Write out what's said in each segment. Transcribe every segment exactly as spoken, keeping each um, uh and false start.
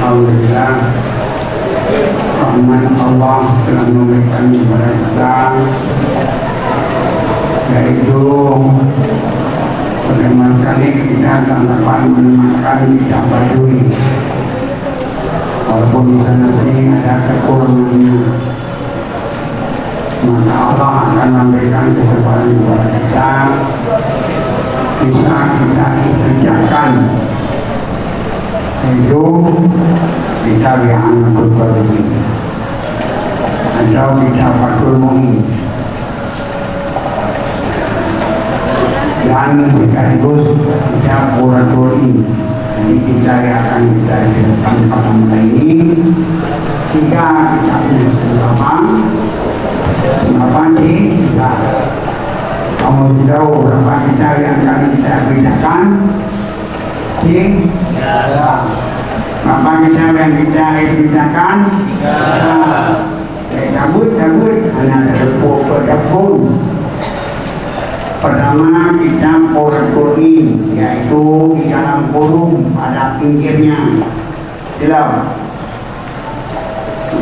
Alhamdulillah, rahmat Allah telah memberikan kepada kita, yaitu pertama kali kita akan dapat menemukan kitab Baduy. Walaupun di sana sini ada kekurangannya, maka Allah akan memberikan kesempatan kepada kita, bisa kita kerjakan, yaitu kita yang akan berpergi atau kita Fathul Muin. Dan sekaligus kita pura turi. Jadi kita yang akan kita depan pada mulai ini, tiga kita punya ungkapan. Ungkapan di tiga. Kamu tahu berapa kita yang akan kita kerjakan? Di tiga. Berapa kita yang kita kerjakan? Tiga. Eh, cabut, cabut. Hana teupeue peudapun. Pertama, kitab Qurratul Ain, yaitu di dalam kurung pada pinggirnya. Jelas?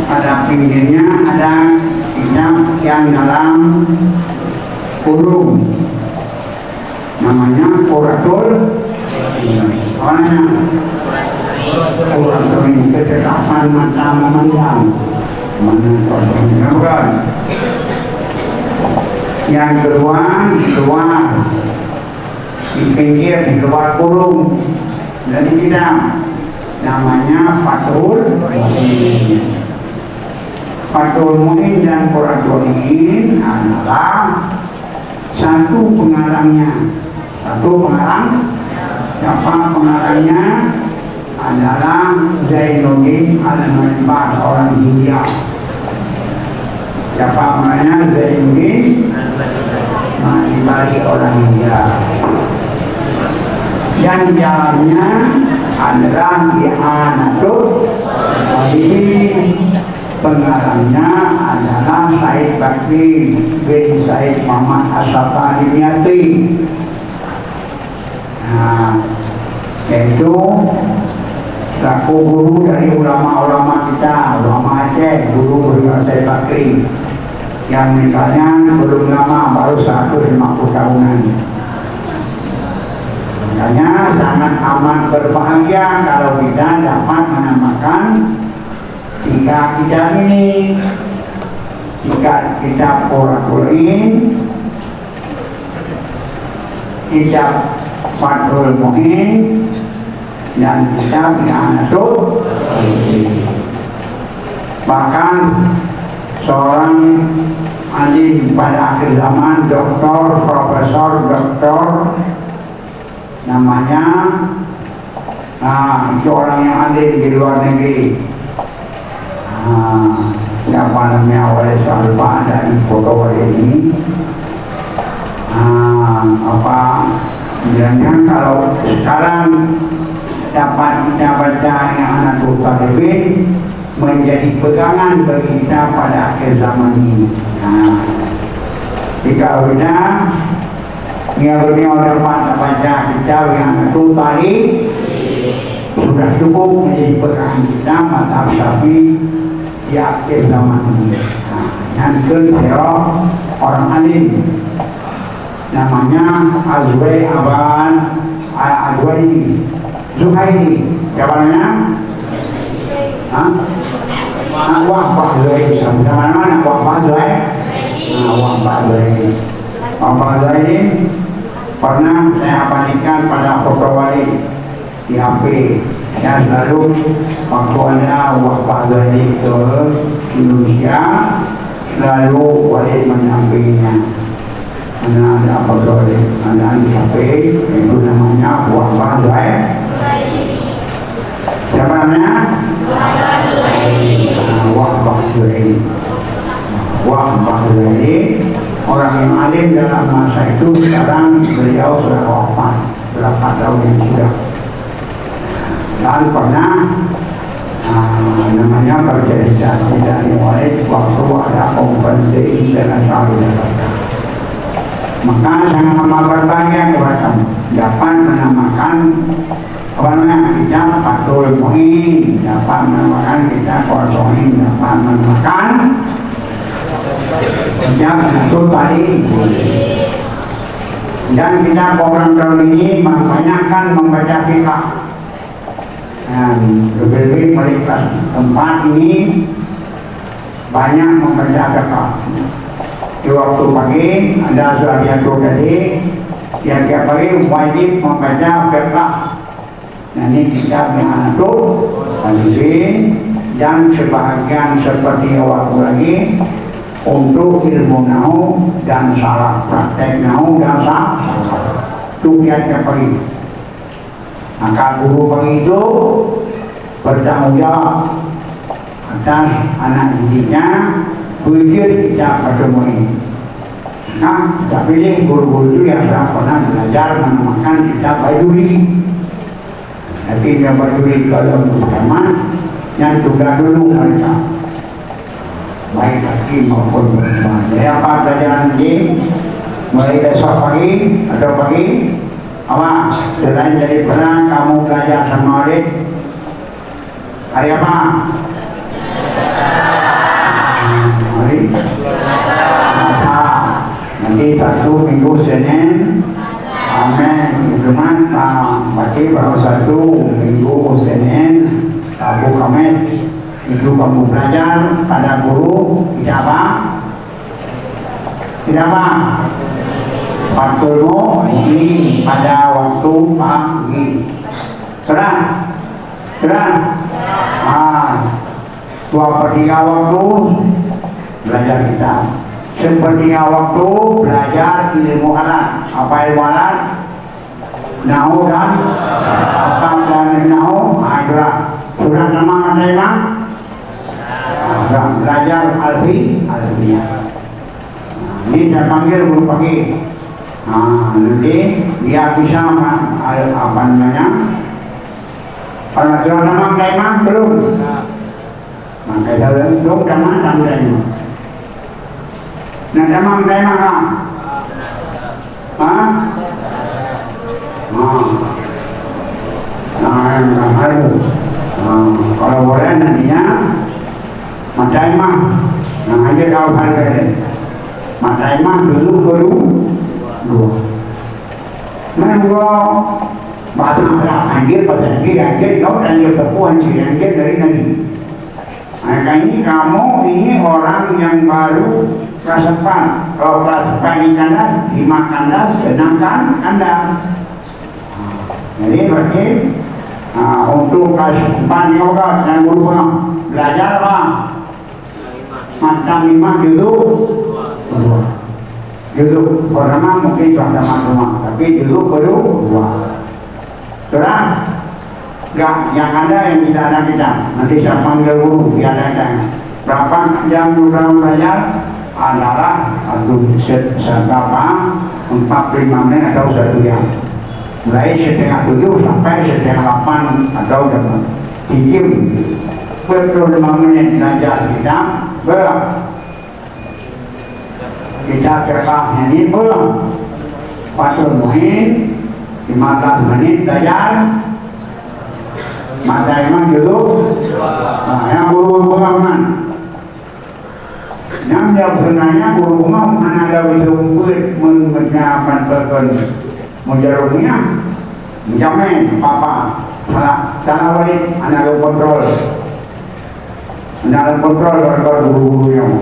Pada pinggirnya ada kitab yang dalam kurung. Namanya Qurratul Ain. Apa namanya? Qurratul Ain, ketetapan mata memandang. Mana contohnya, bukan? Yang kedua, di luar, di pinggir, di luar kurung. Jadi tidak. Namanya Fathul Muin. Fathul Muin dan Qurratul Ain adalah satu pengarangnya. Satu pengarang. Siapa pengarangnya? Adalah Zainuddin Al-Malibari, orang India. Siapa pengarangnya? Zainuddin Malibari, orang India. Yang di dalamnya adalah I'anatul Talibin. Pengarangnya adalah Said Bakri bin Said Muhammad Ashraf Al-Dimyati. Nah, yaitu selaku guru dari ulama-ulama kita, ulama Aceh, guru Guru Said Bakri, yang meninggalnya belum lama, baru seratus lima puluh tahunan. Makanya sangat amat berbahagia kalau kita dapat menambahkan tiga kitab ini, tiga kitab Qurratul Ain, kitab Fathul Muin, dan kitab I'anatul Talibin. Bahkan seorang alim pada akhir zaman, doktor, profesor, doktor, namanya, ah, itu orang yang alim di luar negeri. Ah, siapa namanya, Walid Syarifah, ada di foto Walid ini. Ah, apa, bilangnya kalau sekarang dapat kita baca I'anatul Talibin, menjadi pegangan bagi kita pada akhir zaman ini. Nah, jika kita, ya, beliau dapat baca kitab I'anatul Talibin, sudah cukup menjadi pegangan kita mazhab Syafi'i di akhir zaman ini. Nah, yang kedua, orang alim. Namanya Azwai Aban, A-, Azwaini. Zuhaini. Siapa namanya? Hah? Anak Wahbah Zuhaini. Siapa namanya anak Wahbah Zuhaini? Anak Wahbah Zuhaini. Wahbah Zuhaini pernah saya abadikan pada foto Walid di H P. Dan lalu waktu anda Wahbah Zuhaini ke Indonesia, lalu Walid mendampinginya. Mana ada apa Zuhaini? Mana di H P, itu namanya Wahbah Zuhaini. Siapa namanya? Ah, Wahbah Zuhaini. Wahbah Zuhaini, orang yang alim dalam masa itu, sekarang beliau sudah wafat. Berapa tahun yang sudah. Dan pernah, ah, namanya, bercerita dari Walid waktu ada konferensi internasional di Jakarta. Maka sangat amat berbahagia kepada kami dapat menamakan Apa namanya? Kitab Fathul Muin, dapat menambahkan kitab Fathul Muin, dapat menambahkan kitab Fathul Bari. Dan kita program tahun ini membanyakkan membaca fiqah. Dan lebih-lebih mulai kelas empat ini banyak membaca fiqah. Di waktu pagi ada sudah diatur tadi, tiap-tiap hari wajib membaca fiqah. Nah, ini kita mengatur hadirin dan sebahagian seperti waktu lagi untuk ilmu nahwu dan saraf, praktek nahwu dan sa-, saraf. Itu tiap-tiap hari. Maka guru pagi itu bertanggung jawab atas anak didiknya, beujeuet kitab Fathul Muin. Nah, kita pilih guru-guru itu yang sudah pernah belajar mengamalkan kitab Bajuri. Tapi kitab Bajuri kalau belum tamat, yang tunda dulu mereka. Baik laki maupun perempuan. Jadi apa pelajaran ini? Mulai besok pagi atau pagi? Apa? Selain daripada kamu belajar sama murid, hari apa? Hari Selasa. Nanti Sabtu, Minggu, Senin, Kamis, Jumat, ah, berarti baru Sabtu, Minggu, Senin, Rabu, Kamis. Itu kamu belajar pada guru, tidak apa? Tidak apa? Fathul Muin pada waktu pagi. Sudah? Sudah? Ah, dua per tiga waktu belajar kitab. Sepertiga waktu belajar ilmu alat. Apa ilmu alat? Nahwu dan apa dan nahwu? Ah, itulah. Sudah nama Anda, Imam? Ah, sudah belajar alfi, alfiyah. Nah, ini saya panggil guru pagi. Nah, nanti dia bisa ma-, apa namanya? Kalau sudah nama Anda, Imam? Belum? Nah, kaisa lôn dong tamah dan laén. Nah, tamah, tamah lah. Ha? Ha. Nah, yang dah baru. Ha, kalau boleh nantinya, matai mah. Nah, aja kau hai kalian. Matai mah dulu baru dua. Nah, dua. Bahasa Arab, anjir, bahasa Inggris, anjir, kau dan anjir, tepuh, anjir, anjir dari Nabi. Nah, ini kamu, ini orang yang baru kelas empat. Kalau kelas empat ini kandas, lima kandas, enam kan kandas. Jadi berarti, ah, untuk kelas empat ni orang yang guru bang belajar apa? Matan lima juzuk dua. Juzuk pertama mungkin sudah tamat semua, tapi juzuk kedua. Sudah? Enggak, yang ada yang tidak ada kitab. Nanti saya panggil guru, dia datang. Berapa jam orang belajar? Adalah, aduh, se-, se-, berapa? Empat puluh lima menit atau satu jam. Mulai setengah tujuh sampai setengah lapan atau jam tiga. Empat puluh lima menit belajar kitab. Ber- Kita keulah nyan ni peue? Fathul Muin, lima belas menit belajar. Matai mah juduk. Nah, nyang guru peugah nyan. Nyang jaweueb seunang nyan guru mah hana lom seumpet meunyoe ban peukon meujaroe nyan. Meujamé papa salah, salah wajéb hana lom kontrol. Hana lom kontrol gara-gara guru-guru nyoe.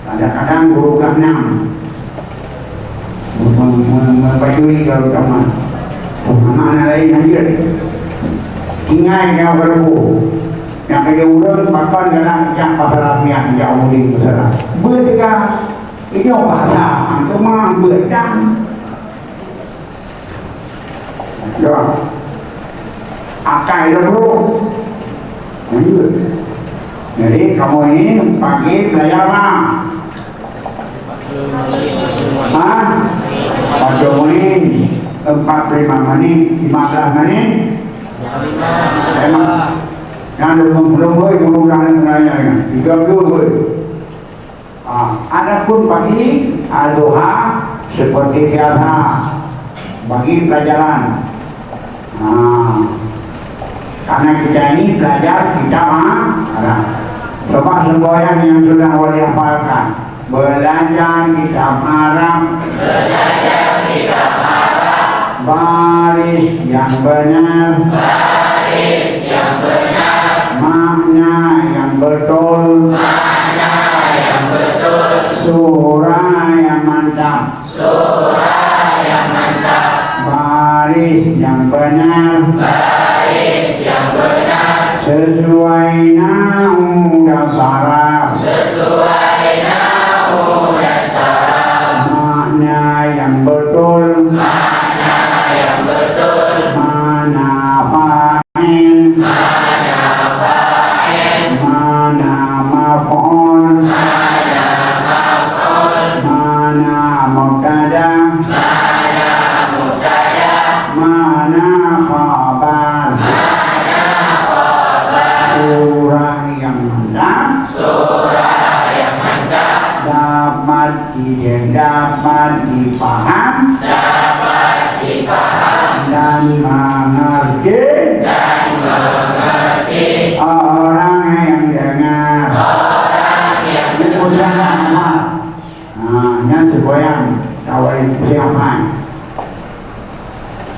Kadang-kadang guru ka nam. Mem-, mem-, mem-, membacuri kalau zaman. Nama anak lain lanjut. Tinggai kau guru. Nyang keu ureueng pakon galak jak pasal apiah jak udin besera. Beuteuka inyoe bahasa, cuma beutang. Ya. Akai lom bro. Lanjut. Jadi kamu ini pagi belajar apa? Ha? Fathul Muin, empat puluh lima menit, lima belas menit. Emang. Yang belum, belum boleh guru dah nanya. Tiga puluh boleh. Ah, adapun pagi, al-duha, seperti biasa, bagi pelajaran. Ah, Karena kita ini belajar kitab Arab. Coba semboyan yang sudah boleh hafalkan. Belajar kitab Arab. Belajar kitab Arab. Baris yang benar. Baris yang benar. Makna yang betul. Makna yang betul. Suara yang mantap. Suara yang mantap. Baris yang benar. Baris yang benar. Sesuai nahwu dan saraf. Sesuai nahwu dan saraf. Makna yang betul. Makna yang betul. Mana fa'il. Mana fa'il. Mana maf'ul. Mana maf'ul. Mana mubtada. Mana mubtada. Mana khabar. Mana khabar. Surah yang mantap. Surah yang mantap. Dapat di-, dapat dipaham. Dapat dipaham. Dan mengerti. Dan mengerti. Orang yang dengar. Orang yang dengar. Ini usaha amal. Nah, nyan segoyang. Tahu yang siapa?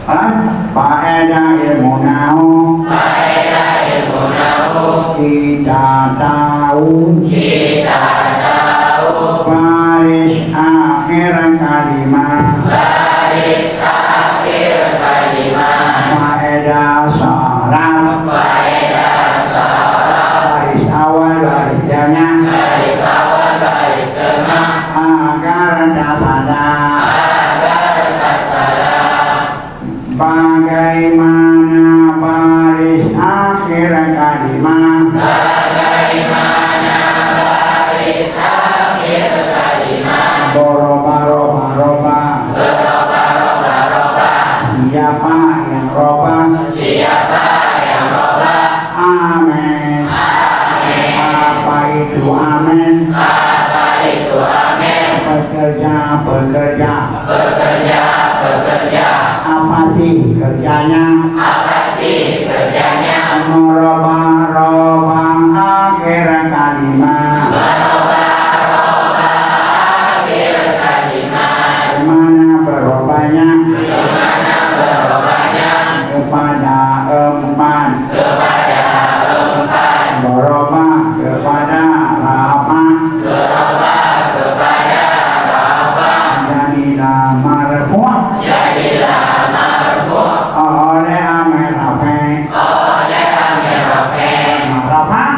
Ha? Faedah ilmu nahwu. Faedah ilmu nahwu. Kita tahu. Kita tahu. Baris akhir kalimah. Baris akhir kalimah. Faedah saraf. Faedah saraf. Baris awal, baris tengah. Baris awal, baris tengah. Agar tak salah. Agar tak salah. Bagaimana baris akhir kalimah? Bagaimana baris akhir kalimah? Boroba, roba, roba. Boroba, roba, roba. Siapa yang roba? Siapa yang roba? Amin. Amin. Apa itu amin? Apa itu amin? Pekerja, pekerja. Pekerja, pekerja. Apa sih kerjanya? Apa sih kerjanya? Merubah-rubah akhir kalimat. Merubah-rubah akhir kalimat. Di mana berubahnya? Di mana berubahnya? Kepada empat. Kepada empat. Berubah kepada rafa. Berubah kepada rafa. Jadilah marfu'. Jadilah marfu'. Oleh amir rafi'. Oleh amir rafi'. Rafa'.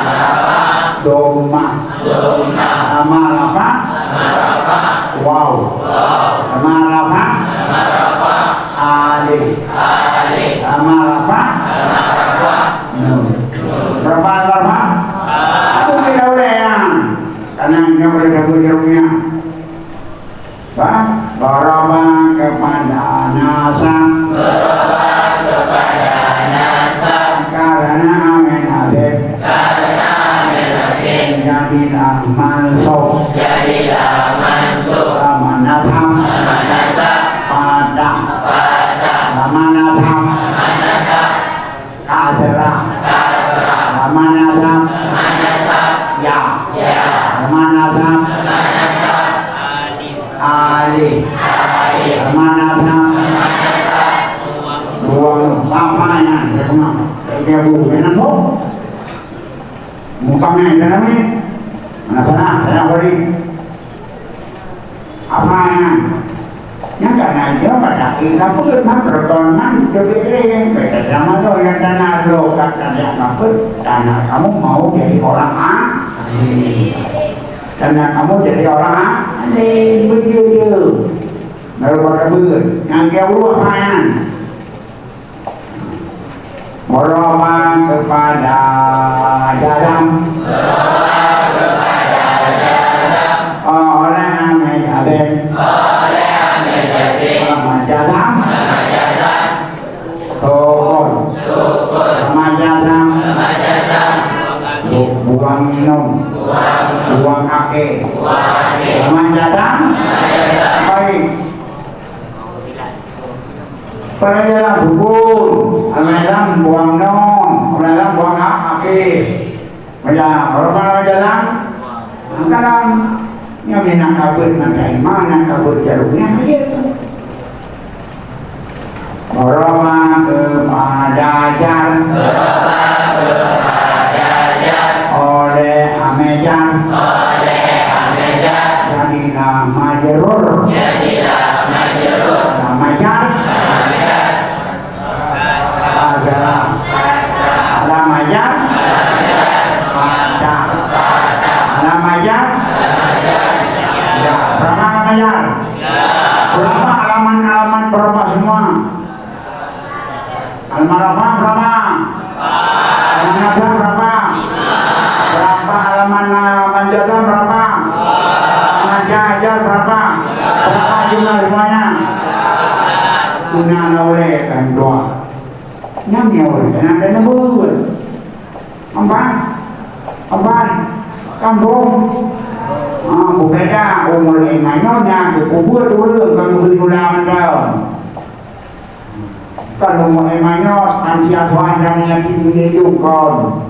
Rafa'. Dhammah. Dhammah. Lama rafa'. Lama rafa'. Waw. Waw. Lama rafa'. Lama rafa'. Alif. Alif. Lama rafa'. Lama rafa'. Nun. Nun. Rafa', rafa'. Aku tidak boleh ya. Karena ini boleh dapat jeruknya. Ba, baraba kepada nasab. Baraba kepada nasab. Karena amir nasib. Karena amir nasib. Jadilah mansub. Jadilah mansub. Lama nasab. Lama nasab. Fathah. Fathah. Lama nasab. Lama nasab. Kasrah. Kasrah. Lama nasab. Lama nasab. Ya. Ya. Lama nasab. Lama nasab. Alif. Alif. Lama nasab. Lama nasab. Buang. Apa nyan? Dia bukan nyan, Bu. Muka main dalam ni. Mana sana? Saya balik. Apa nyan? Nyan ka na jaweueb, ka na peugah, man peureutonan teubiet lé, beda sama tu yang tanah lo, kata dia apa? Tanah kamu mau jadi orang alim. Tanah kamu jadi orang alim, beujeuet. Baru pada beut. Nyang dia urus apa nyan? Merubah kepada jazam. Merubah kepada jazam. Oleh amir jazim. Oleh amir jazim. Lama jazam. Lama jazam. Sukun. Sukun. Lama jazam. Lama jazam. Bu-, buang nun. Buang. Buang akhé. Buang akhé. Lama jazam. Lama jazam. Baik. Pada dalam hukum, dalam buang no, Dalam buang akhir. Macam orang malam jalan. Kadang nyoe minang kabut mata iman, nak kabut jarum nyan aja. Berubah kepada jan. Oleh amejan. Jadilah majrur. Amejan. Salah. Alam ajar. Ada. Alam ajar. Ya, berapa alam ajar? Berapa halaman-halaman berapa semua? Halaman berapa? Halaman ajar berapa? Berapa halaman, ah, manjatan berapa? Halaman ajar berapa? Berapa jumlah semuanya? Guna oleh kan doa. Nyan nyoe ureueng keunan dan neubeuet. Empat, empat, kambong. Ha, beubeda umur lima nyoe na geupeubuet ureueng keu geupeutula mantong. Kan umur lima nyoe anti asuhan dan yatim piatu kon.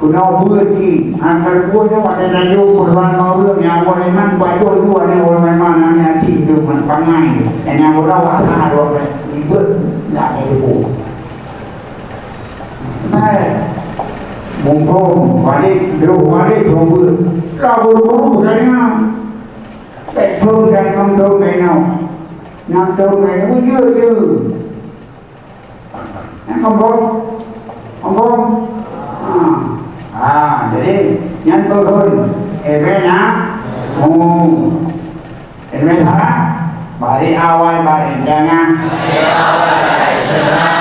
Keunoe beuet jih, angkat buet nyoe watèe tanyoe peurusan bak ureueng nyang awai iman, bak yoh dua nyoe awai iman, aneuk yatim nyoe man pangai. Nyang uroe wah hana dua belas, ribet, ndak ada ibu. Hai, mumpung balik, droe balik, droe beuet. Ka buru-buru bukan nyan. Pek thon dan enam thon keunoe. Enam thon keunoe, bujur je. Nyan keumbong. Keumbong. Ha. Ha, jadi, nyan peue kheun? Ileumèe na-, mu. Ileumèe salah. Bari awai bari tengah.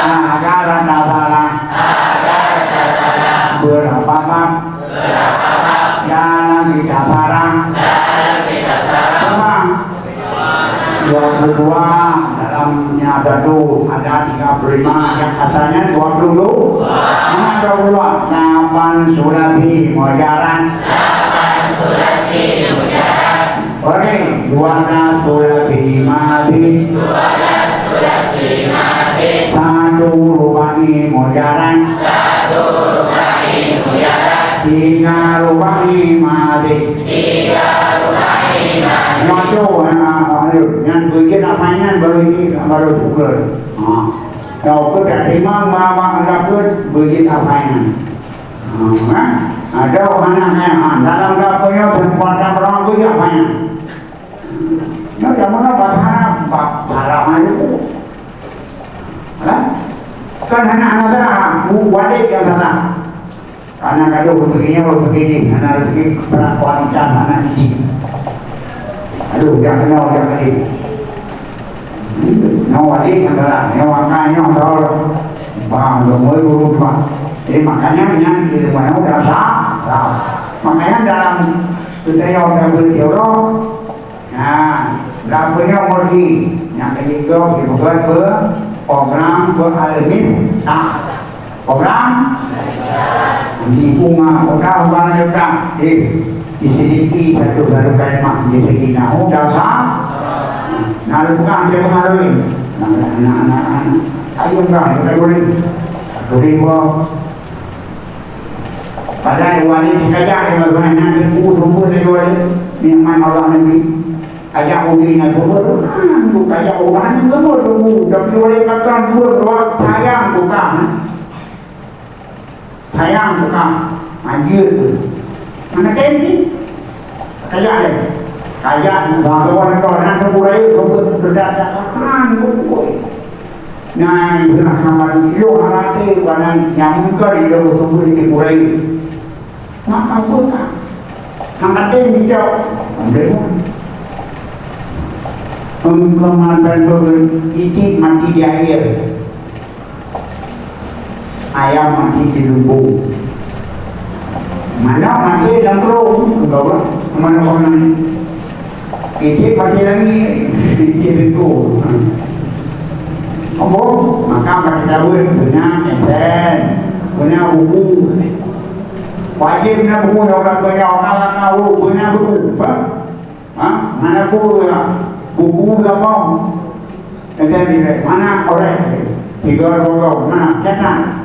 Ha, agar hana salah. Beurapa bab? Dalam kitab sarah. Sarah. Dua puluh dua dalamnya satu, ada tiga puluh lima, yang asalnya dua puluh dua. Mana dua puluh dua? Lapan sulasi mujarrad. Lapan sulasi mujarrad. Oke, dua belas sulasi madhi. Dua belas sulasi madhi. Satu rubai mujarrad. Satu rubai mujarrad. Tiga rubai madhi. Tiga rubai madhi. Waduh, anak Muhammad, nyan beujeuet apa nyan baru ini, baru syukur. Ha. Kau pun tak terima, bawa dapat beujeuet apa nyan. Ha, kan? Ada anak nyan, ha, dalam dapur nyoe tempat dapur orang beujeuet apa nyan. Nyoe dah mana bahasa Arab, bahasa Arab aja. Ha? Kan anak-anak dah, bu-, balik yang salah. Anak gadoh begini, begini, anak rezeki berat kualitas anak ini. Aduh, dah kenal, dah kali. Nyoe wajib adalah, nyoe makan, nyoe tol. Bang, gemui guru tuan. Jadi, makanya nyan ilmu nyoe dasar, dasar. Makanya dalam kita yang dah berjodoh, nah, dah punya murni. Yang ketiga, dibuat ber-, program beralmin. Nah, Orang di bunga, orang banyak orang. Eh, diselidiki satu-satu kalimah di segi nahu dasar. Nah, bukan dia pengaruh. Nah, anak-anak, ayo enggak, kita boleh. Boleh buat. Padahal wali dikajak dengan banyak, dan buku sumber dari wali. Nikmat Allah Nabi. Kajak uli na sumber, ah, tu kajak orang yang gemuk tu. Tapi wali makan dua, dua, sayang bukan. Sayang tukang manjeur tu. Mana tem ni? Kajak deh. Kajak bagawan kau nak tunggu raya kau berdekat tangan kau. Nah, itu nak sama di lo harate pada yang muka di lo sungguh di kurai. Maka buka. Hang kate dijawab. Ambil. Engkau mantan itik mati di air. Ayam mati di lumbung. Manok mati dalam perut, bawa manok orang. Itik mati lagi, itik itu. Apa? Maka mati daun, beuna enten, beuna buku. Wajib beuna buku, orang banyak orang tahu, beuna buku. Apa? Ha? Mana buku ya? Buku apa? Kata dia, mana korek? Tiga orang, mana? Catat.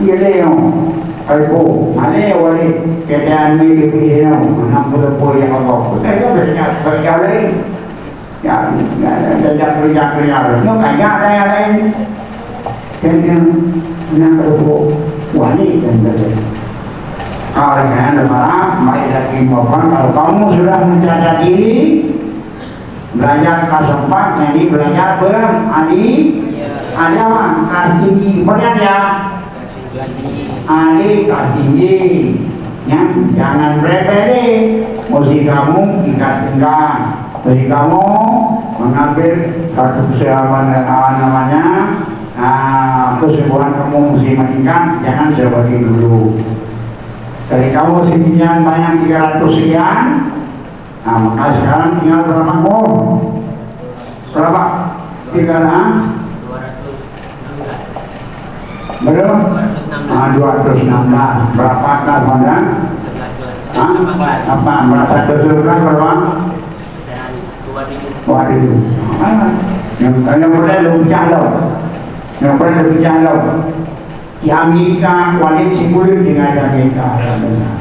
Geuléng, aipo, malée wali, keadaan ni leubeh nyoe, meunan peuteupeu ya Allah. Bukan tu belajar, belajar lain. Ya, ya, belajar, belajar, belajar. Nyoe kaya daya lain. Dan yang nak rupa wali dan belajar. Oleh karena para, baik lagi maupun kalau kamu sudah mencatat diri, belajar kelas empat, jadi belajar beradi-, agama, kelas tinggi. Pernah ya? Adik kelas tinggi. Ya, jangan berepele. Mesti kamu ikat pinggang. Mesti kamu mengambil satu, apa namanya, ah, kesembuhan kamu mesti meningkat. Jangan seperti dulu. Dari kamu sekian banyak, tiga ratus sekian, nah, maka sekarang tinggal berapa, Ko? Berapa? Tiga, ah? Belum? Ah, dua ratus enam belas. Berapa kelas, Bang? Ah? Apa? Berapa? Satu sebelas berapa? Dua ribu. Ah, yang, yang boleh lebih jauh. Yang boleh lebih jauh. Di Amerika, Walid Sibulut dengan Amerika, alhamdulillah.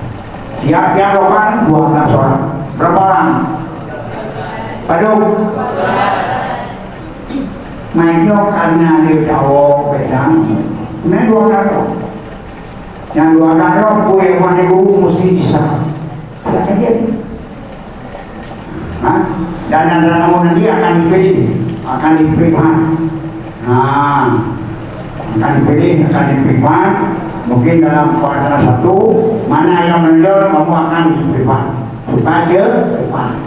Tiap-tiap lokal dua belas orang. Berapa orang? Padum? Main nyoe karena ada tawo pedang. Nah, dua belas orang. Yang dua belas orang, boleh mana guru mesti bisa. Silakan dia. Ha? Dan anak-anakmu nanti akan dipilih, akan diprivat. Ha. Akan dipilih, akan diprivat. Mungkin dalam kuartal satu, mana yang menonjol, kamu akan diprivat. Privat je, privat.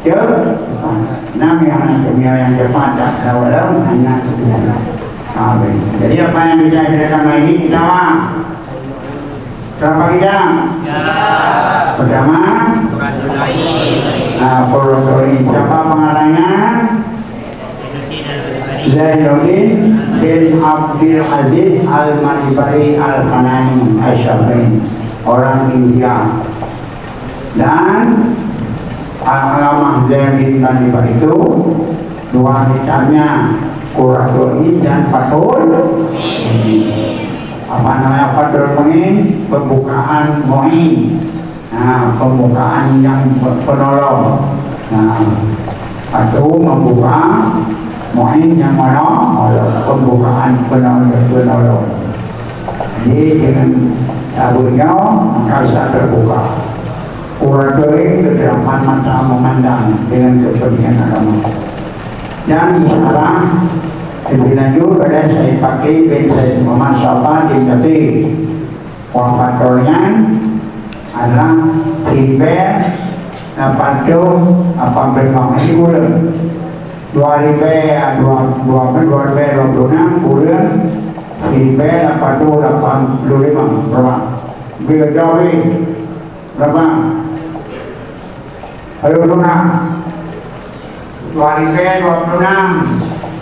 Je, privat. Nah, yang nak dunia yang cepat, tak tahu dalam, hanya kebetulan. Ha, baik. Jadi, apa yang kita kerjakan hari ini, kita faham. Berapa bidang? Ya. Pertama, Qurratul Ain. Ah, Qurratul Ain. Siapa pengarangnya? Zainuddin bin Abdul Aziz Al-Malibari Al-Fanani Asy-Syafi'i, orang India. Dan Al-Allamah Zainuddin Malibari itu dua kitabnya, Qurratul Ain dan Fathul Muin. Apa namanya Fathul Muin? Pembukaan Muin. Nah, pembukaan yang pe-, penolong. Nah, Fathul membuka, Muin yang menolong, pembukaan penolong, penolong. Jadi, dengan tabur nyoe, maka bisa terbuka. Qurratul Ain kedalaman mata memandang dengan kepentingan agama. Dan isyarah lebih lanjut oleh Syekh Fakih bin Syekh Muhammad Syafa bin Nasir. Wafat nyan adalah siribèe lapan ratus lapan puluh lima Hijrah. Dua ribèe dua, dua, dua ribèe dua puluh enam kureueng siribèe lapan ratus lapan puluh lima. Berapa? Bila jauh ni, berapa? Ayo, dua puluh enam. Dua ribèe dua puluh enam.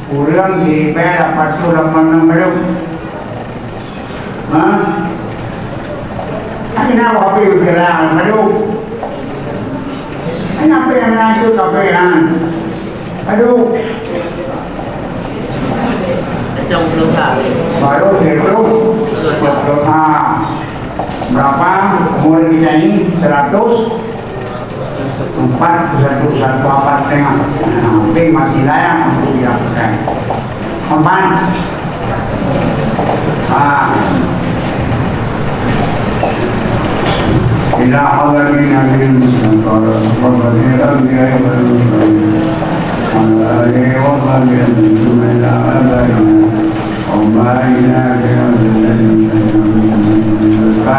Kureueng siribèe lapan ratus lapan puluh enam baru. Ha? Kenapa habis segala baru? Kenapa yang naik tu sampai, ha? Aduh. Baru seratus dua puluh lima. Berapa umur kita ini? Seratus empat, seratus empat setengah. Nah, tapi masih layak untuk dilakukan. Empat. Ah. Ila hadratin Nabi Mustafa, wa fadil anbiya wal mursalin. Wa ala alihi wa sahbihi ajma'in. Ila hadratin Nabi Mustafa.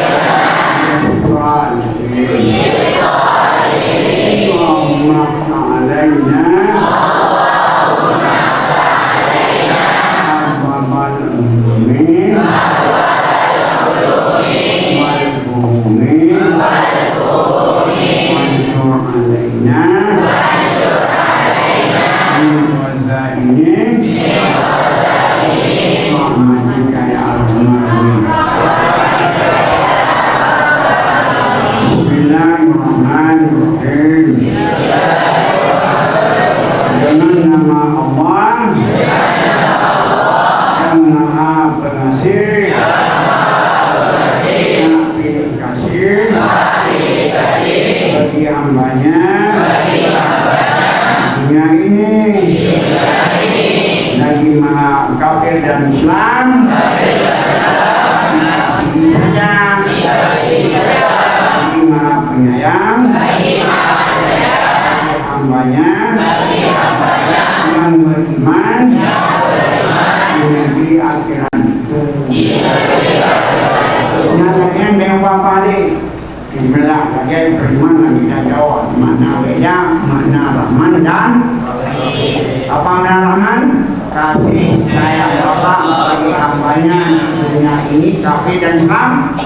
Rahmatika ya arhamar rahimin. Bismillahirrahmanirrahim. Dengan nama Allah yang Maha Pengasih, Maha Penyayang, bagi hambanya dunia ini lagi maha kafir dan Islam dikasihi saja, lagi maha penyayang bagi hambanya yang beriman di negeri akhirat itu. Nah, lagèe nyan, bèk ubah balik. Bismillah, lagèe beriman lagi dah jawab. Makna beda, makna Rahman dan apa makna Rahman? Kasih sayang Allah bagi hambanya di dunia ini, kafir dan Islam.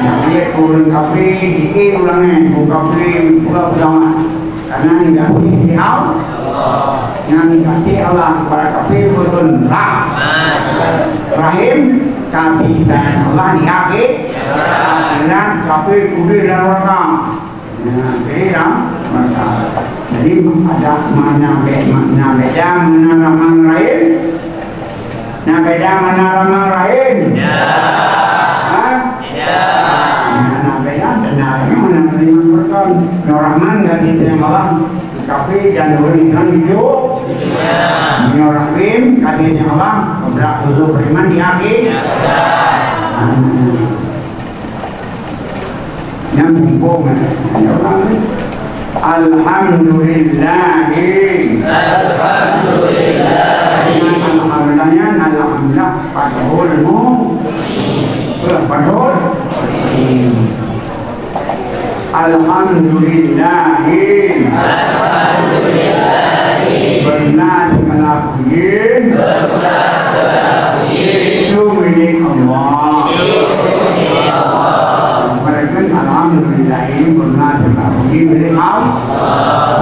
Nah, dia turun kafir, di ulangnya, bukan kafir, bukan ulama. Karena negatif di Allah. Nyang kasih Allah kepada kafir beutôi rah-, rahim, kasih sayang Allah di akhir, akhirat kafir kudus dalam neraka. Nah, jadi dalam neraka. Jadi ada makna be-, makna beda, makna Rahman Rahim. Na beda makna Rahman Rahim? Ya. Ha? Ya. Na, na beda, na, na, na, na, Rahman, kasih sayang Allah, kafir dan ureueng Islam hidup. Ya. Nyoe Rahim, kasih sayang Allah, berat untuk beriman di akhir. Ya. Amin. Nyang mumpung, eh. Alhamdulillahi. Alhamdulillahi. Alhamdulillah, alhamdulillah, fathul mu-, eh, fathul. Alhamdulillahi. Alhamdulillahi. Beuna segala puji. Beuna segala puji. Itu milik Allah. Mereka alhamdulillah ini beuna segala puji milik Allah.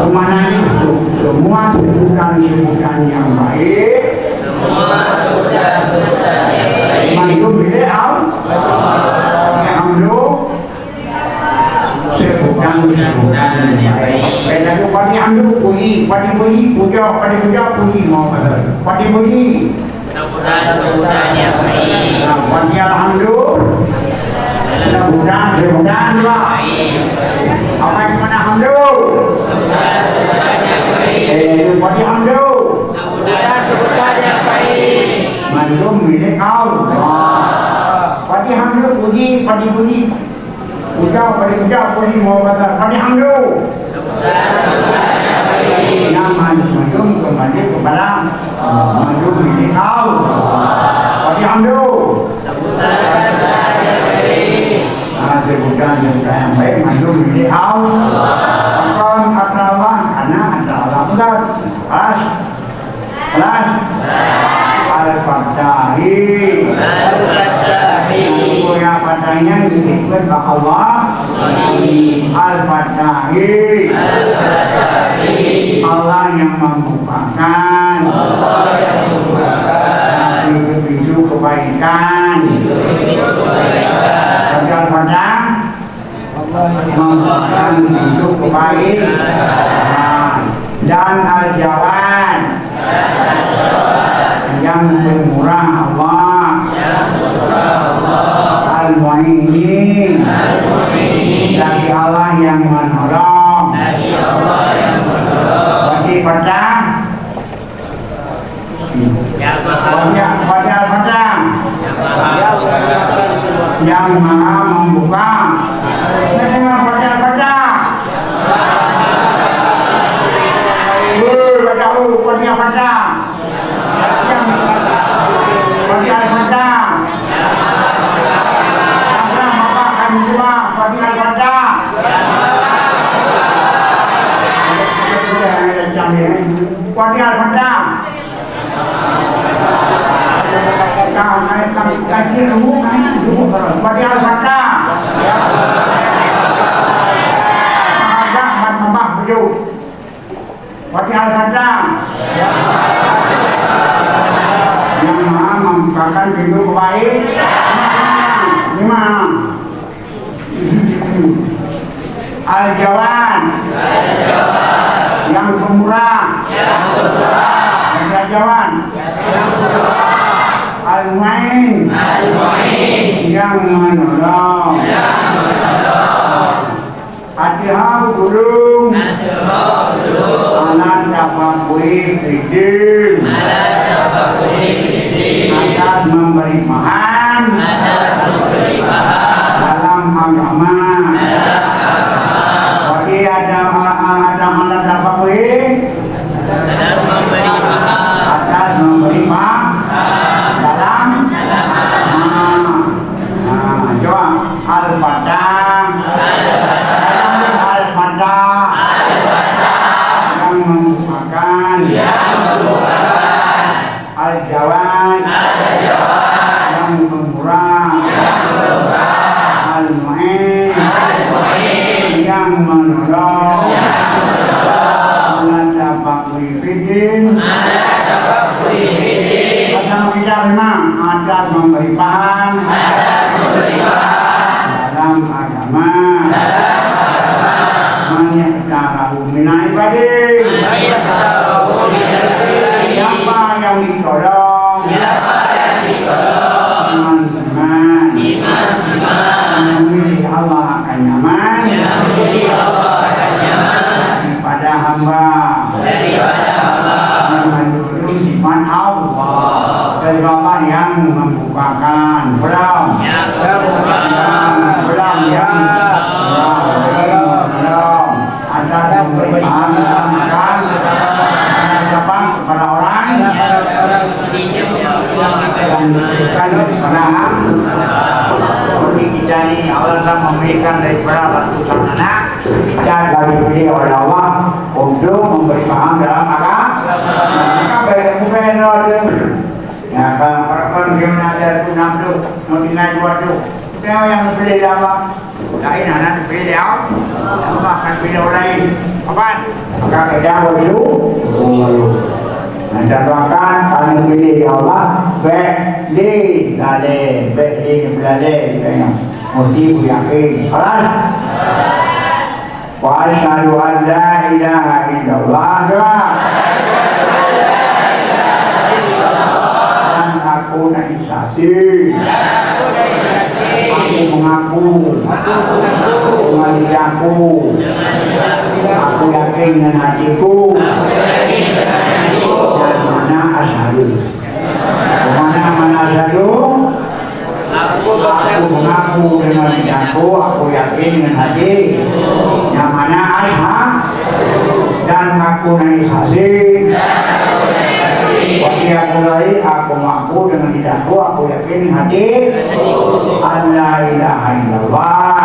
Pemanah itu semua sebutan-sebutan yang baik. Semua sebutan-sebutan yang baik. Mandum milik Allah. Alhamdulillah. Sebutan, sebutan. Beda tu pati amdu puji, pati puji puja, pati puja puji, mau kata. Pati puji. Sebutan, sebutan yang baik. Nah, pati alhamdu. Sebutan, sebutan juga. Apa yang mana hamdu? Eh, pati hamdu. Sebutan, sebutan yang baik. Mandum milik Allah. Pati hamdu puji, pati puji. Puja, pati puja, puji Muhammad, pati hamdu. Nyaman, mandum kembali kepada, eh, mandum milik Allah. Pati hamdu. Ah, sebutan, sebutan yang baik, mandum milik Allah. Bukan atra Allah, karena atra Allah bukan. Pas. Al-Fattahi. Al-Fattahi. Yang pertama disebut Allah. Al-Fattahi. Al-Fattahi. Allah yang membukakan. Allah yang membukakan. Pintu-pintu kebaikan. Pintu-pintu kebaikan. Al-Fattah. Membukakan pintu kebaikan. Dan Al-Jawad, yang pemurah Allah. Al-Mu'in, dari Allah yang menolong. Fatihah. Fatihah, Fatihah Al-Fatah. Yang Maha Membuka. Saya dengar Fatihah Al-Fatah. Hei, Fatihah, Fatihah Al-Fatah. Fatihah Al-Fatah. Fatihah Al-Fatah. Fatihah Al-Fatah. Fatihah Al-Fatah. Fatihah Al-Fatah. Makan pintu kebaik. Lima. Al-Jawan. Yang pemurah. Al-Jawan. Al-Mu'in. Yang menolong. Ateueh gurung. Ateueh gurung. Alat tafakuhi fidin. Alat tafakuhi fidin. Atas memberi paham. Atas memberi paham. Dalam agama. Dalam agama. Bagi ada, ada alat tafakuhi. Atas memberi paham. Dalam. Nah, nah, jawab. Al-Fatah. Al-Fatah. Yang membukakan. Al-Jawad. Yang pemurah. Al-Mu'in. Yang menolong. Alat tafakuhi fidin. Atas memberi paham. Atas memberi paham. Dalam agama. Man yahtarahu min ibadi. Siapa yang ditolong? Teman-teman. Memuji Allah akan nyaman. Ibadah hamba. Mengandung sifat Allah. Dari Allah yang membukakan. Pulang. Yang pulang, yang pulang, pulang. Ada pemerintahan yang akan menetapkan kepada orang yang menunjukkan kepada seperti kita ini, Allah telah memberikan daripada ratusan anak. Kita dari pilih oleh Allah untuk memberi paham dalam agama. Maka baik bukan ada. Ya, kalau perempuan dia nak ada tu enam tu, mau tinggal dua tu. Siapa yang pilih dah, Pak? Lain anak pilih dia. Apa akan pilih orang lain? Apa? Maka kita bersyukur. Nah, dan bahkan kalau pilih ya Allah, baik di lalai, baik di lalai, mesti yakin. Alah. Wa asyhadu an la ilaha illallah. Dan aku naik saksi. Aku mengaku. Dengan lidahku. Aku yakin dengan hatiku. Dan mana asyhadu. Mana, mana asyhadu. Aku mengaku dengan lidahku, aku yakin dengan hati. Yang mana asyhad dan aku naik saksi. Waktu aku lahir, aku mengaku dengan lidahku, aku yakin dengan hati. An la ilaha illallah.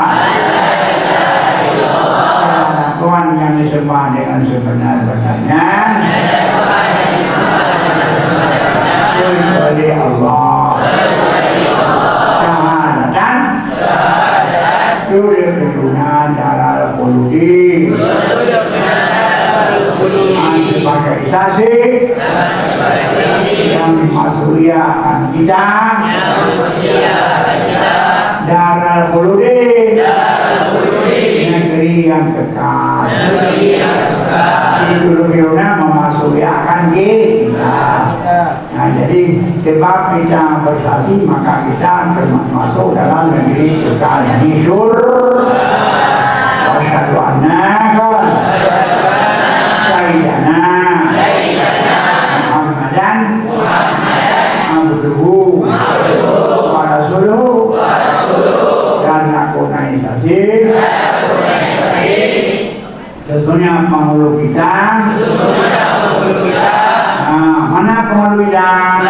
Tiada Tuhan yang disembah dengan sebenar-benarnya. Kecuali Allah. Syahadatan. Duduk di dunia darah khuludi. Sebagai saksi yang masuk ia akan kita. Darah khuludi. Negeri yang kekal. Di dunia memasuki akan kita. Nah, jadi sebab kita bersaksi, maka kita termasuk dalam negeri kekal, yakni syurga. Wa asyhadu anna sayyidana Muhammadan abduhu wa rasuluh. Dan aku naik saksi. Sesungguhnya penghulu kita. Ah, mana penghulu kita?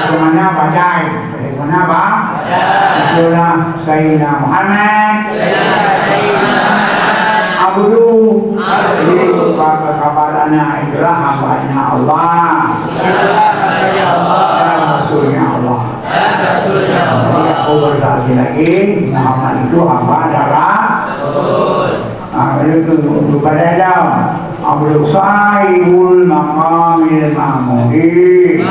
Bagaimana badai? Bagaimana, Pak? Itulah Sayyidina Muhammad. Abdu. Jadi, apa kabarnya? Itulah hambanya Allah. Dan Rasulnya Allah. Jadi, aku bersaksi lagi, Muhammad itu hamba darah. Ah, itu, itu pada dah. Abdul Sahibul Maqamil Mahmudi.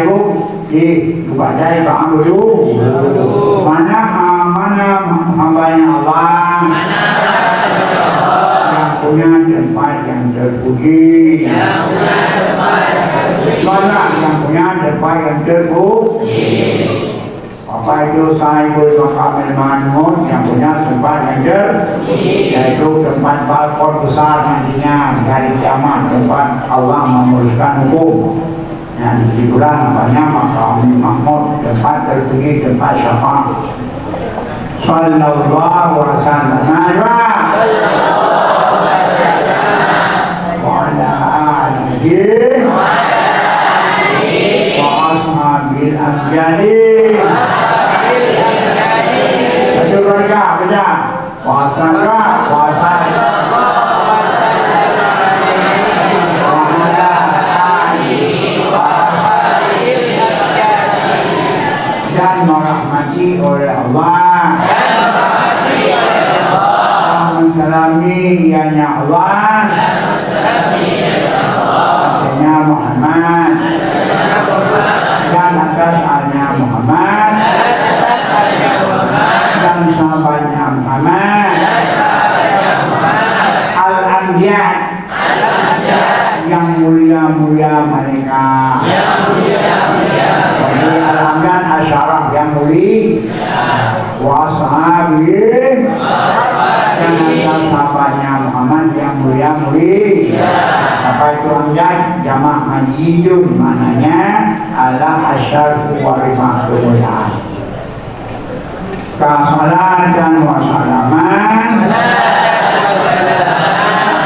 Ibu, di kepada Ibu Guru. Mana, ah, mana hambanya Allah yang punya tempat yang terpuji? Mana yang punya tempat yang terpuji? Bapak itu Sahibul Maqamil Mahmud yang punya tempat yang ter-, yaitu tempat balkon besar nantinya di hari kiamat, tempat Allah memutuskan hukum. Nyan di bulan banyak Maqamil Mahmud, tempat tertinggi, tempat syafaat. Sallallahu alaihi wasallam. Nah, Ibu. Wa ala alihi wa ashabil amjadi. Satu keluarga, baca. Wa sallallahu wa sallam. Wa ala alihi wa ashabil amjadi. Dan merahmati oleh Allah. Allah mensalami ianya Allah. Artinya Muhammad. Dan atas alnya Muhammad. Dan sahabatnya Muhammad. Al-Anbiya. Yang mulia-mulia mereka. Jadi, al-Anbiya asyarah yang mulia. Wa ashabihi. Dan atas sahabatnya Muhammad yang mulia-mulia. Apa itu amjad? Jamak majidun, maknanya adalah asyarfu wa rifah, kemuliaan. Ka salatan wa salaman.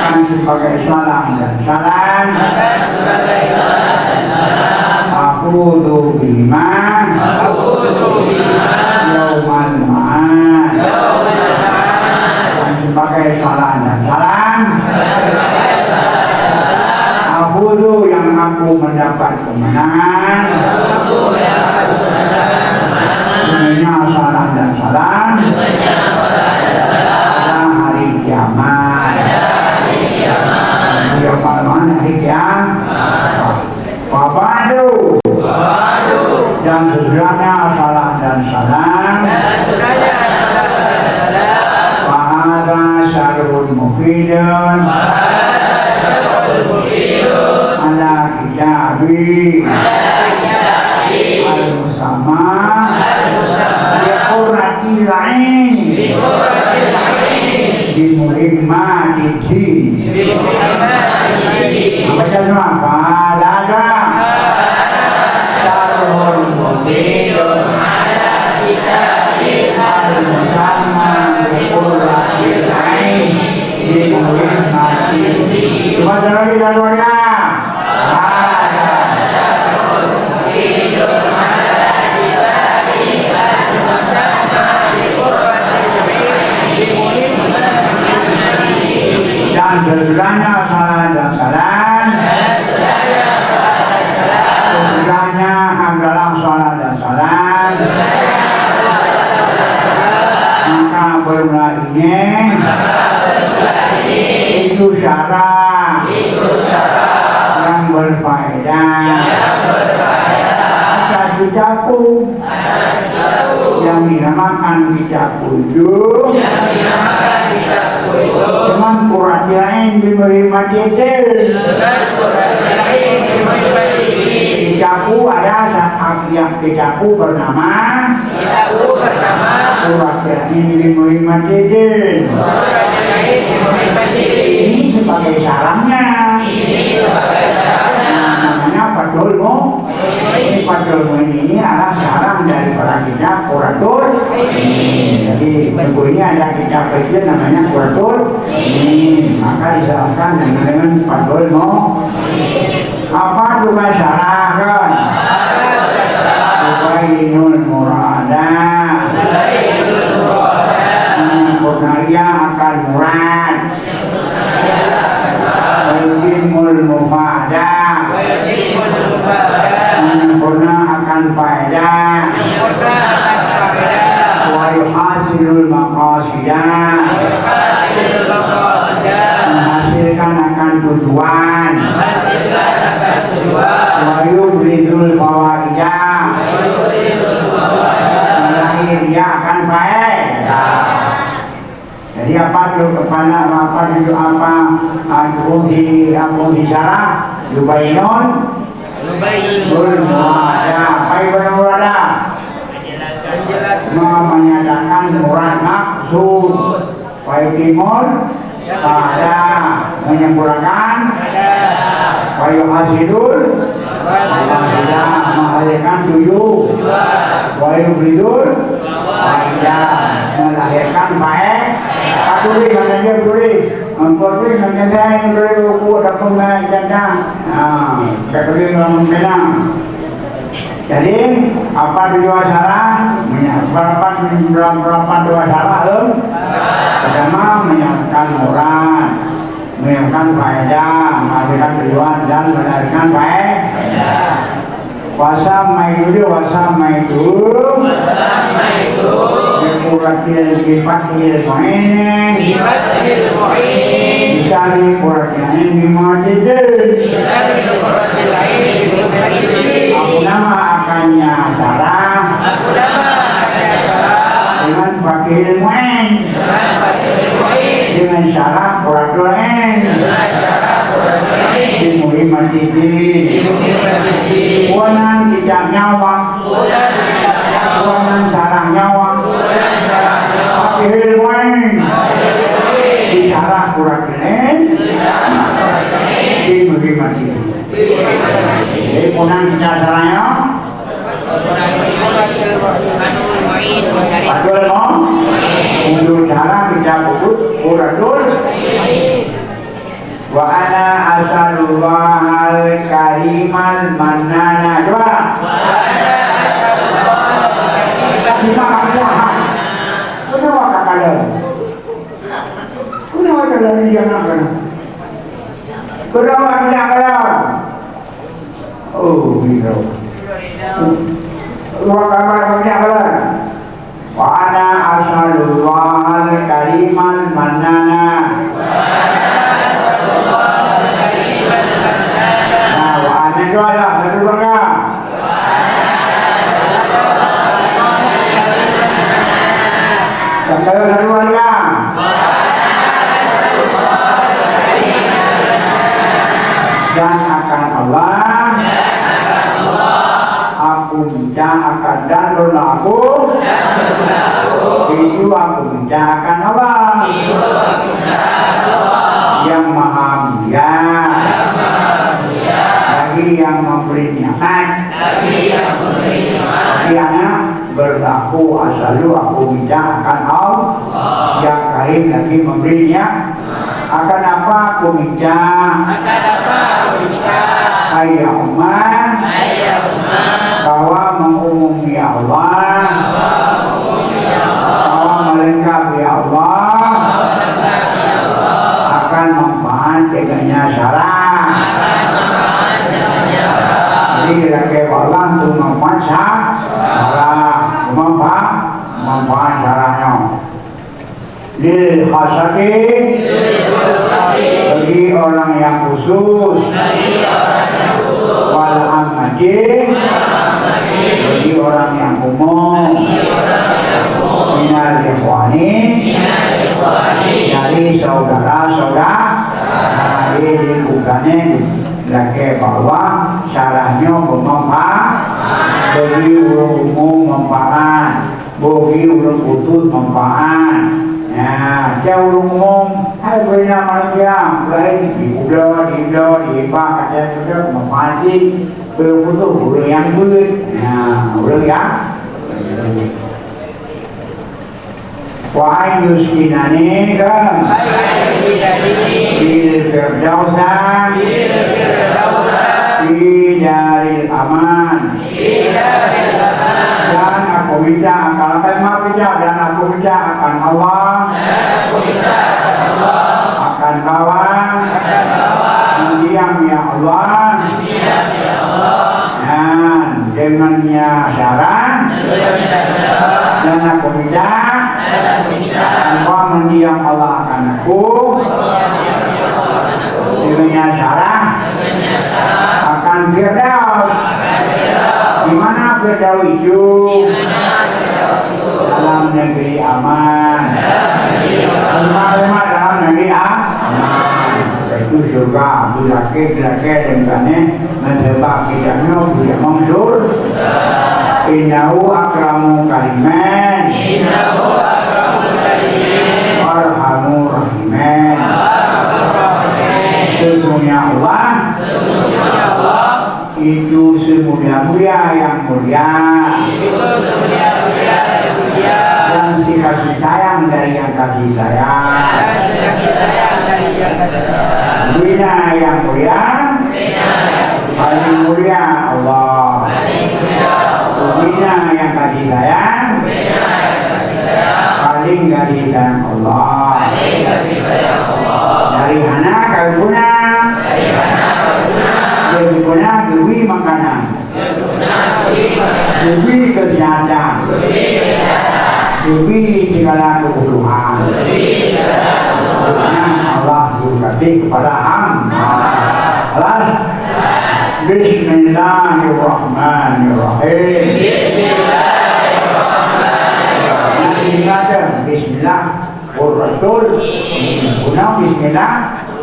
Akan sebagai salam dan salam. Akhudhu bima yaumal ma'ad. Dan sebagai salam dan salam. Akhudhu, yang aku mendapat kemenangan. Dengannya salam dan salam. Pada hari kiamat. Yaumal ma'ad, hari kiamat. Wa ba'du. Dan sesudahnya salam dan salam. Fa hadza syarhun mufidun ala kitabi al-musamma bi qurratil aini bi muhimmatid din. Baca semua. Fa hadza syarhun mufidun ala kitabil musamma bi qurratil aini bi muhimmatid din. Coba sekali lagi, keluarga. Dan sesudahnya salam dan salam. Sesudahnya hamdalah, salam dan salam. Maka bermula ini, itu syarat yang berfaedah atas kitabku. Yang dinamakan kitabku itu, cuman qurratil ain bi muhimmatid din. Kitabku ada sa-, yang kitabku bernama qurratil ain bi muhimmatid din. Ini sebagai sarangnya. Nah, namanya Fathul Mu-, Ini Fathul Muin ini adalah sarang daripada kitab Qurratul Muin. Jadi, buku ini ada kitab kecil namanya Qurratul Muin. Maka diserahkan dengan, dengan Fathul Muin. Apa tugas sarah kan? Tubayyinul murada. Menyempurnakan akan murad. Wa yutimul mufada. Menyempurna akan faedah. Wa yuhasilul maqasida. Menghasilkan akan tujuan. Wa yubrizul fawaid. Apa, ah, fungsi, ah, fungsi syarah, yubayyinul, yubayyinul murada. Apa yubayyinul murada? Me-, menyatakan murad maksud. Wa yutimul ghaya, menyempurnakan. Wa yuhasilul maqsada, menghasilkan tuju-, wa yukhrijul faida, melahirkan fae-, ah, tulis, hana jeuet tulis. Ampôn tulis, hana jeuet tulis buku ataupun janda. Ha, tak tulis dalam pena. Jadi, apa tujuan syarah? Menya-, berapa, berapa tujuan syarah tu? Pertama, menyatakan murad, menyatakan faedah, menghasilkan tujuan dan melahirkan faedah. Wa sammaitu, wa sammaitu. Wa sammaitu. Bi qurratil, bi fathil mu'in. Bi fathil mu'in. Bi syarhi qurratil ain bi muhaddidin. Bi syarhi qurratil ain bi muhaddidin. Aku nama akannya syarah. Aku nama akannya syarah. Dengan fathil mu'in. Dengan syarah qurratul ain. Dengan syarah qurratul ain. Bi muhimmadid din. Bi muhimmadid din. Wa nan kitab nyawa. Wa nan syarah nyawa. Wa nan syarah nyawa. Fathil mu'in. Bi syarah qurratul ain. Bi syarah qurratul ain. Bi muhimmadid din. Jadi, peue nan kitab syarah nyawa? Betul, no? Untuk cara kita puput, betul. Wa ana as'alullahal karimal mannana. Coba. Lima kali jahat. Kenapa kata kalian? Kenapa kalian yang nak kena? Kenapa kalian kalian? Oh, gitu. Dua kamar banyak lah. Wa ana as'alullahal karimal mannana. Nah, wa ana itu adalah satu bangga. Sampai satu bangga. Dan akan Allah, aku minta akan dan lôn aku, itu aku minta akan Allah yang Maha Mulia, lagi yang memberi nikmat. Tapi anak berlaku as'alu, aku minta akan Allah yang Karim lagi memberi nikmat. Akan apa aku minta? Akan apa aku minta? Hai ya Allah. Hai ya Allah. Bahwa mengumum ya Allah. Bahwa mengumum ya Allah. Bahwa melengkap ya Allah. Bahwa melengkap ya Allah. Akan manfaat dengannya syarah. Akan manfaat dengannya syarah. Jadi, dilakée bak Allah untuk manfaat sya-, syarah. Manfaat, manfaat syarahnya. Lil khasati, bagi orang yang khusus. Wal ammati, bagi orang yang umum. Minal ikhwani, dari saudara-saudara. Nah, ini bukannya lagée bahwa syarahnya bermanfaat, bagi ureuëng umum manfaat. Bagi ureuëng khusus manfaat. Nah, siat ureuëng umum, hai beuena manusia, laén dibloe, dibloe, diipak, kata sudah manfaat jih. Ureuëng khusus, ureuëng nyang beuet. Nah, ureuëng nyang wa an yuskinani kan. Fil firdausa. Fi daril aman. Dan aku minta akan, akan maaf minta, dan aku minta akan Allah, akan kawan, mendiang ya Allah. Dan dengannya syarah, dan aku minta, tanpa mendiang Allah akan aku, dengannya syarah, akan Firdaus. Di mana Firdaus itu? Dalam negeri aman. Rumah-rumah dalam negeri a-, Syeuruga, beulakée-beulakée dan ganéh, meusabab geutanyoe beutamong syur-, Innahu akramu kariman. Arhamu rahimin. Sesungguhnya Allah itu semulia-mulia yang mulia. Dan si kasih sayang dari yang kasih sayang. Bina yang mulia, paling mulia Allah. Bina yang kasih sayang, paling kasih sayang Allah. Dari hana ka guna, dari hana ka guna, geubri makanan. Geubri keuseuhatan. Geubri sigala keubutuhan. Nyan Allah geugaséh kepada hamba. Allah. Bismillahirrahmanirrahim. Bismillahirrahmanirrahim. Nah, ingat, bismillah. Qurratul. Guna bismillah.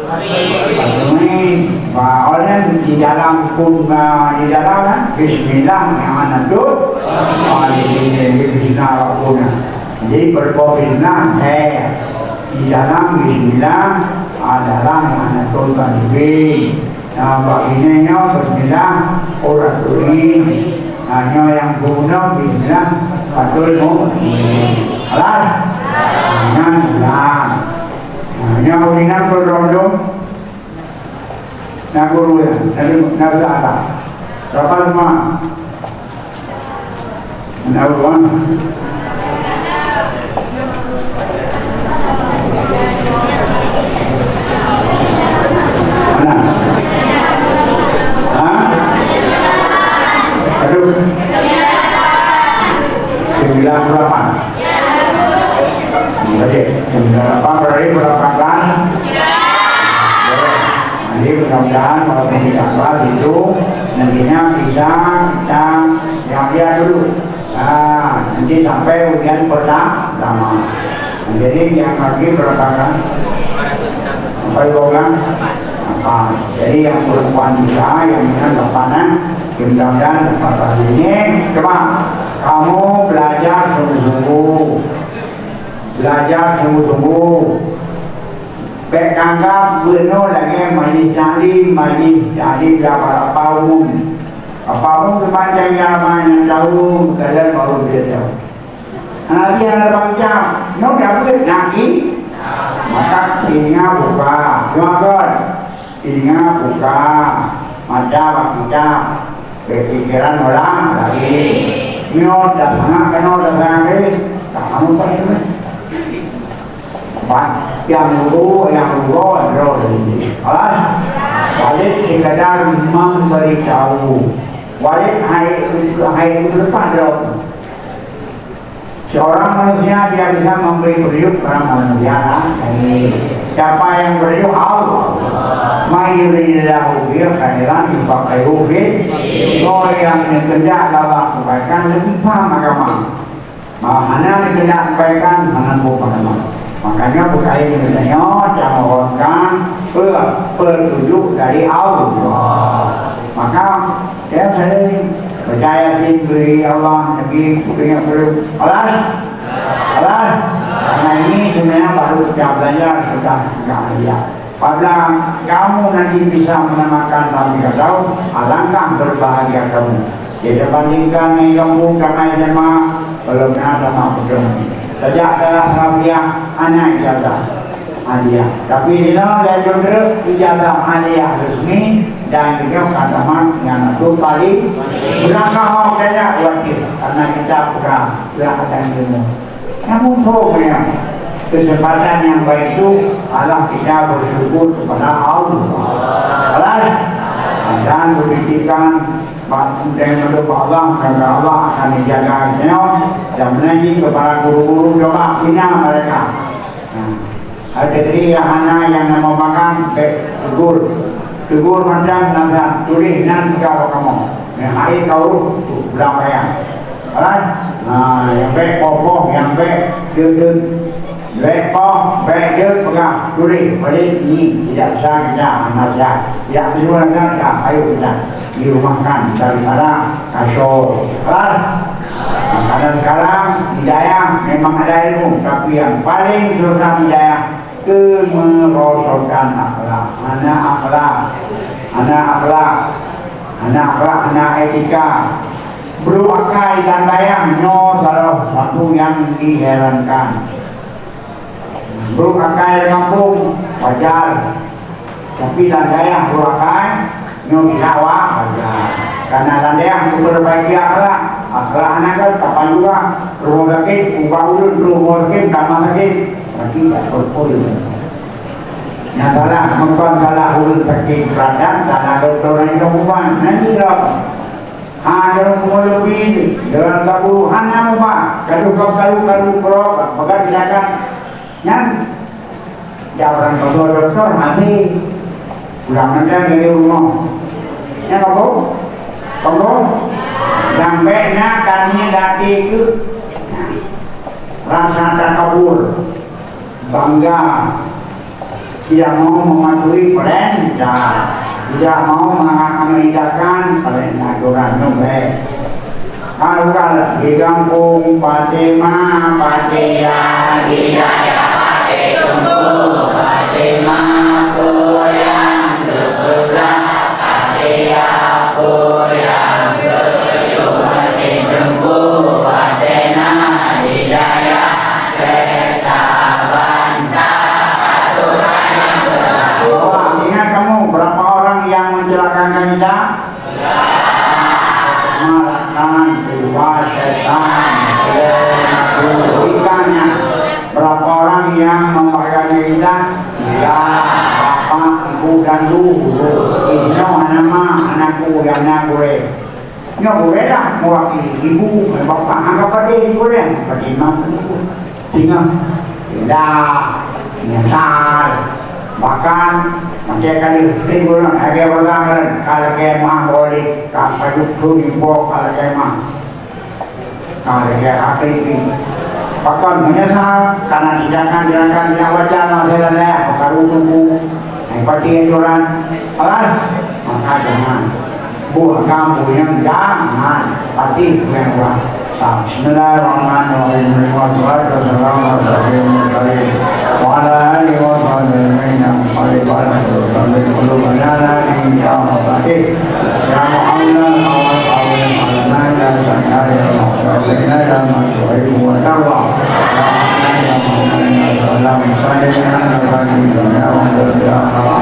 Amin. Ba, orang di dalam pun, ah, di dalam, ah, bismillah yang mana tu? Ah, di sini, di sini, di sini. Jadi, berbau bismillah, eh, di dalam bismillah adalah yang mana tu tadi. Nah, bak binèe nyoe bismillah, urat kuning. Nah, nyoe nyang geumeunang bismillah, Fathul Mu'in. Alah. Nah, nyan ulang. Nah, nyoe kuning nyan geuh rondong. Nah, guru nyan, nah, nah, usaha. Berapa semua? Mana uang? Mana? Hah? Aduh. Sembilan puluh delapan. Berarti sembilan puluh delapan berarti berapa kan? Jadi mudah-mudahan walaupun kita kelas itu, nantinya bisa kita yang lihat dulu. Ah, nanti sampai ujian pertama. Jadi yang lagi berapa kan? Sampai ujian apa? Jadi yang perempuan kita, yang dengan bapak, nah, mudah-mudahan dapat hari ini. Coba kamu belajar sungguh-sungguh. Belajar sungguh-sungguh. Bék anggab bunoe lagèe majlis taklim, majlis taklim lam rapa umum. Rapa umum teuma cari ramai nyang tahu, meukalon baru dia tahu. Hana lé hana bang jam, nyoe dah buet nak i. Maka telinga buka, nyoe kon. Telinga buka, mata baca kitab, berpikiran orang lain. Nyoe dah sangat kena dah sangat lain. Tak kamu tak kena. Ban, nyang guru, nyang guru, droe lagèe nyan. Alah, Walid sekadar memberitahu. Walid hai, hai leupah droe. Seorang manusia dia bisa memberi petunjuk kepada manusia lain. Siapa yang petunjuk? Allah. "May yuridillahu bihi khairan yufaqqihhu fid." Soe nyang geukeundak Allah kebaikan, leubeh paham agama. Hana dikeundak kebaikan, hana muphom agama. Makanya bukai geutanyoe tamohonkan pe-, petunjuk dari Allah. Maka, ya, saya percaya sih beri Allah, Nabi, punya guru. Alas? Alas? Karena ini sebenarnya baru kita belajar, sudah, sudah belajar. Apabila kamu nanti bisa menamakan Nabi Adam, alangkah berbahagia kamu. Jadi, bandingkan dengan kampung damai sama, belum ada sama pun. Sejak darah Safiah, anak ijazah aliyah. Tapi, di dalam ijazah aliyah resmi dan juga kataman yang itu paling belakang, makanya khawatir karena kita bukan, bukan ada ilmu. Namun, pokoknya, kesempatan yang baik itu adalah kita bersyukur kepada Allah. Allah. Dan berpikirkan, dan menurut Allah, karena Allah akan menjaga kita. Dan mengaji kepada guru-guru, coba bina mereka. Nah, ada diri yang hana yang nama makan, baik tegur. Tegur macam nasihat, tulis nan peugah bak kamoe. Nyan hai kau, ulang payah. Alright? Nah, nyang bèk poh-poh, nyang bèk deuh-deuh. Bèk poh, bèk jeuet peugah, tuléh, peulét, ngieng, tidak usah kita nasihat. Tidak perlu nasihat, ya, ayo kita dirumahkan daripada kasur. Kelas. Karena sekarang di dayah memang ada ilmu, tapi yang paling susah di dayah kemerosotan akhlak. Hana akhlak, hana akhlak, hana akhlak, hana etika. Brôk akai lam dayah nyoe salah satu nyang diherankan. Brôk akai lam gampông wajar, tapi lam dayah brôk akai nyoe tidak wajar. Karena lam dayah memperbaiki akhlak, akhlak aneuk kan kapan juga rumah sakit, ubah ulun rumah sakit, kamar sakit, berarti tidak betul. Nyang salah, bukan salah ulun sakit badan, salah doktor yang bukan. Nanti lah. Ha, dalam umur lebih, dalam kabur, hana mubah. Gaduh kau karu-karu kerok, pegat tindakan. Nyan, ya orang doktor, doktor mati. Ulang nanti dari rumah. Nyan apa? Apa? Sampai nak kami dati ke rasa takabur, bangga. Tidak mau mematuhi perintah, tidak mau mengamalkan perintah aturan nyoe. Kalau di kampung Fatimah, Fatimah, di dayah Fatimah, Fatimah, goyang geupeugang, Fatimah, goyang geuyue, Fatimah, di dayah Wah, ingat kamu, berapa orang yang mencelakakan kita? Malaikat, jiwa, setan, ikannya. Berapa orang yang membahayakan kita? Ya, bapak, ibu, dan guru. Ini nama anakku yang nak gue. Nyoe gurèe lah mewakili ibu, bapak, anggap padé gurèe, padé mak. Singoh, indah, nyasal. Bahkan, maté kali, lé gurèe, lagèe ureueng laén, ka lagèe mah boleh, ka pajuk tu ipo, ka lagèe mah. Ka lagèe hati ni. Bahkan menyesal, karena tindakan-tindakan tidak wajar, masalah dah, baru tunggu. Hai, pati aturan, alah, maka jangan. Buah kamu yang jangan, pati yang buah. Bismillahirrahmanirrahim. Wassalatu wassalamu ala asyrafil mursalin. Wa ala alihi wa sahbihi ajma'in. Amma ba'du. Sampai qulubana la insya Allah. Ya Muhammad, awal awal, ala nada, sanjaya, maksudnya, dan maksudnya, wa tarwa. Ya Muhammad, salam, salam, salam, salam, salam, salam, salam, salam, salam,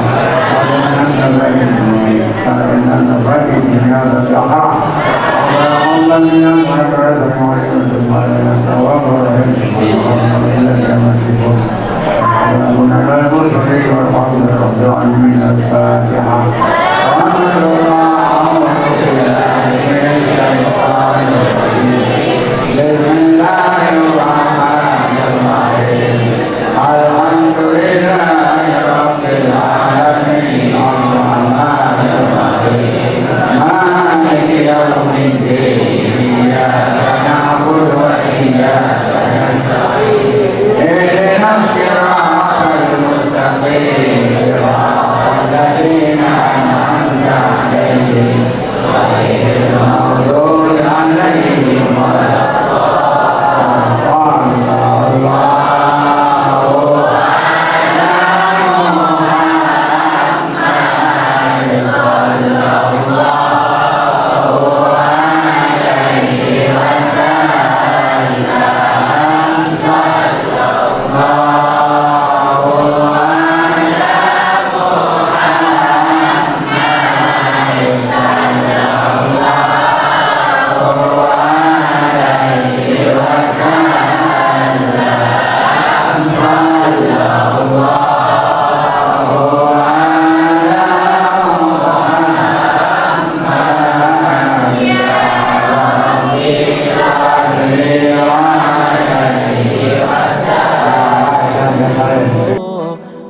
بسم الله الرحمن الرحيم. الحمد لله رب العالمين. الرحمن الرحيم. مالك يوم الدين. إياك نعبد وإياك نستعين. اهدنا الصراط المستقيم. صراط الذين أنعمت عليهم. غير المغضوب عليهم ولا الضالين.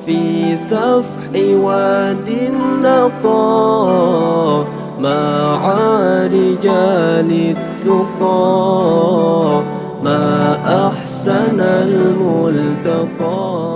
في سفح واد النقا، مع رجال التقى، ما أحسن الملك. Mustafa.